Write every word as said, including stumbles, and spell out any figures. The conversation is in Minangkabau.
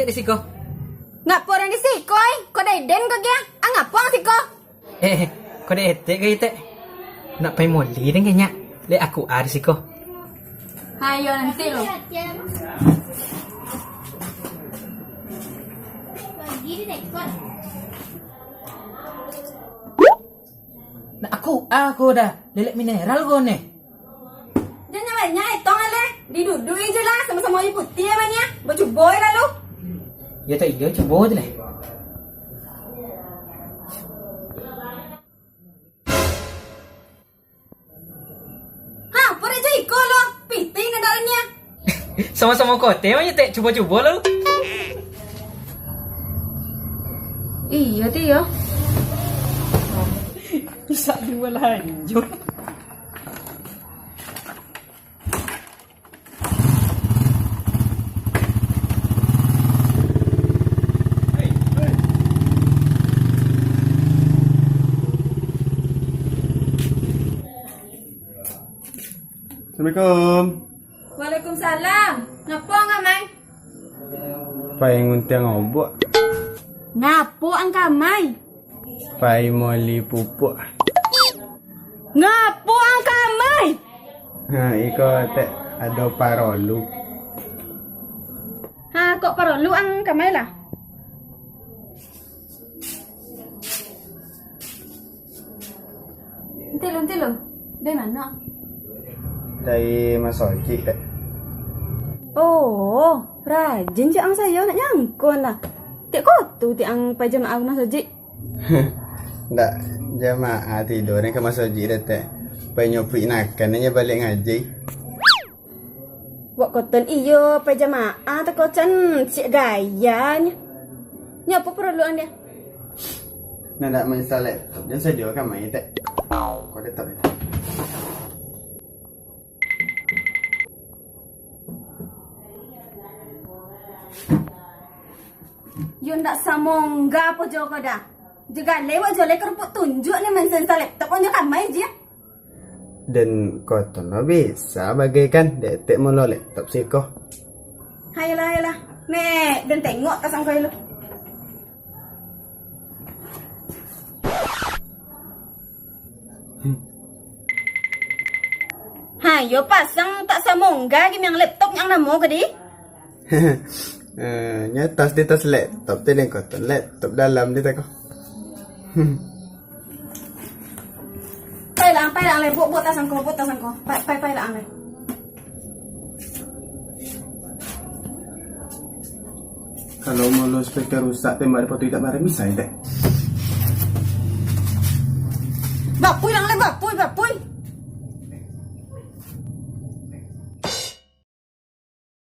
Di siko. Ngapo urang di siko, eh? Ko deden ko, Gia? Ah, ngapo ang siko? Eh, ko dek etek ka, Tek? Nak pai moli den ka nyak. Lek aku a di siko. Hayo, nanti lo. Nak aku a ko dah. Lelek mineral ko neh. Jan banyak etong aleh. Diduduki je lah, samo-samo aia putiah mania. Bacubo je lalu. Yo tak iyo, cubo je lah. Ha, apo dek jo iko lo? Pitih nan dalamnyo. Samo-samo kote mah, Tek, cubo-cubo lo. Iyo, Ti, yo. Rusak juo lanjut. Assalamualaikum. Waalaikumsalam. Ngapo ang kamai? Pai nguntiang obuak. Ngapo ang kamai? Pai moli pupuak. Ngapo ang kamai? Ha, iko, Tek, ado parolu. Ha, kok parolu ang kamai lah? Enti lo, enti lo. Dari mano? Dari masojik, Tek. Oh, rajin cek ang sayo, ndak nyangko lah. Tiok kotu tiok ang pai jamaah ka masojik. Ndak jamaah tido ni ka masojik, Tek. Pai nyopuik nakan aja baliak ngaji. Wak koton iyo, pai jamaah tako can, ciek gayanyo. Nyo apo paralu ang dia? Nah, ndak mainstall laptop, jan sajo ka main, Tek. Kau laptop ni. Yo ndak samongga apo jo ko dah. Jagalai wak jolai kerupuk tunjuak ni mainstall laptop, wak nyo ka main je. Den koton lo bisa bagaikan, dek tek mulo laptop siko. Hayolah, hayolah. Nek, den tengok tas angkau lu. Hayo pasang, tak samongga gimiang laptop yang namo ko di. Eh, nyo tas di tas laptop tu, den koton laptop dalam di tako. Pai lah, pai lah, lai. Buak, buak tas angko, buak tas angko. Pai, pai, pai lah, lai. Kalau mulo speaker rusak, tembak di foto tak barang bisa, Tek? Bapui lah, lai, bapui, bapui.